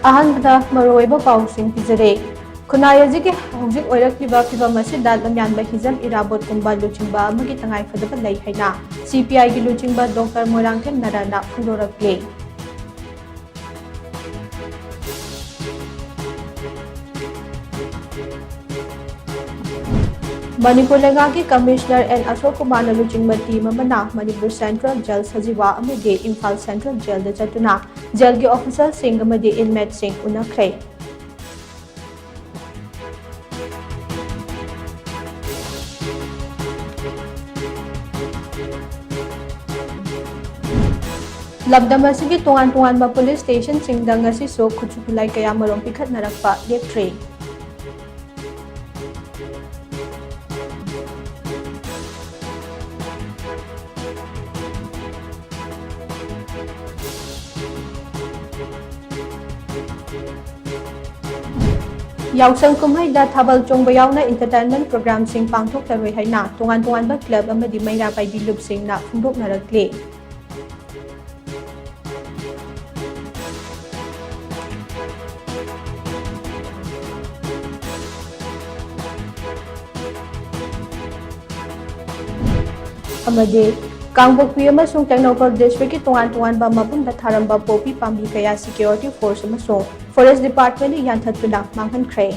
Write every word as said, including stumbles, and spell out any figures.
ꯑꯍꯥꯟꯕꯗ ꯃꯔꯨꯑꯣꯏꯕ ꯄꯥꯎꯁꯤꯡ ꯄꯤꯖꯔꯦ꯫ ꯈꯨꯟꯅꯥꯏ ꯑꯁꯤꯒꯤ ꯍꯧꯖꯤꯛ ꯑꯣꯏꯔꯛꯂꯤꯕ ꯐꯤꯚꯝ ꯑꯁꯤꯗ ꯂꯝꯌꯥꯟꯕ ꯍꯤꯖꯝ ꯏꯔꯥꯕꯣꯠꯀꯨꯝꯕ ꯂꯨꯆꯤꯡꯕ ꯑꯃꯒꯤ ꯇꯉꯥꯏꯐꯗꯕ ꯂꯩ ꯍꯥꯏꯅ C P I ꯒꯤ ꯂꯨꯆꯤꯡꯕ Doctor ꯃꯣꯏꯔꯥꯡꯊꯦꯝ ꯅꯔꯥꯅ ꯐꯣꯡꯗꯣꯔꯛꯂꯤ꯫ ꯃꯅꯤꯄꯨꯔ ꯂꯩꯉꯥꯛꯀꯤ Commissioner N ꯑꯁꯣꯛ ꯀꯨꯃꯥꯔꯅ ꯂꯨꯆꯤꯡꯕ team ꯑꯃꯅ ꯃꯅꯤꯄꯨꯔ Central Jail ꯁꯖꯤꯋꯥ ꯑꯃꯗꯤ ꯏꯝꯐꯥꯜ Central Jail ꯗ ꯆꯠꯇꯨꯅ jail ꯒꯤ officer ꯁꯤꯡ ꯑꯃꯗꯤ inmate ꯁꯤꯡ ꯎꯅꯈ꯭ꯔꯦ꯫ ꯂꯝꯗꯝ ꯑꯁꯤꯒꯤ ꯇꯣꯉꯥꯟ ꯇꯣꯉꯥꯟꯕ police station ꯁꯤꯡꯗ ꯉꯁꯤꯁꯨ ꯈꯨꯠꯁꯨ ꯈꯨꯠꯂꯥꯏ ꯀꯌꯥꯃꯔꯨꯝ ꯄꯤꯈꯠꯅꯔꯛꯄ ꯂꯦꯞꯇ꯭ꯔꯤ꯫ ꯌꯥꯎꯁꯪ ꯀꯨꯝꯍꯩꯗ ꯊꯥꯕꯜ ꯆꯣꯡꯕ ꯌꯥꯎꯅ entertainment program ꯁꯤꯡ ꯄꯥꯡꯊꯣꯛꯂꯔꯣꯏ ꯍꯥꯏꯅ ꯇꯣꯉꯥꯟ ꯇꯣꯉꯥꯟꯕ club ꯑꯃꯗꯤ ꯃꯩꯔꯥ ꯄꯥꯏꯕꯤ ꯂꯨꯞꯁꯤꯡꯅ ꯐꯣꯡꯗꯣꯛꯅꯔꯛꯂꯤ꯫ ꯑꯃꯗꯤ ꯀꯥꯡꯄꯣꯛꯄꯤ ꯑꯃꯁꯨꯡ ꯇꯦꯡꯅꯧꯄꯜ district ꯀꯤ ꯇꯣꯉꯥꯟ ꯇꯣꯉꯥꯟꯕ ꯃꯐꯝꯗ ꯊꯥꯔꯝꯕ ꯄꯣꯄꯤ ꯄꯥꯝꯕꯤ ꯀꯌꯥ security force ꯑꯃꯁꯨꯡ forest department ꯅ ꯌꯥꯟꯊꯠꯇꯨꯅ ꯃꯥꯡꯍꯟꯈ꯭ꯔꯦ꯫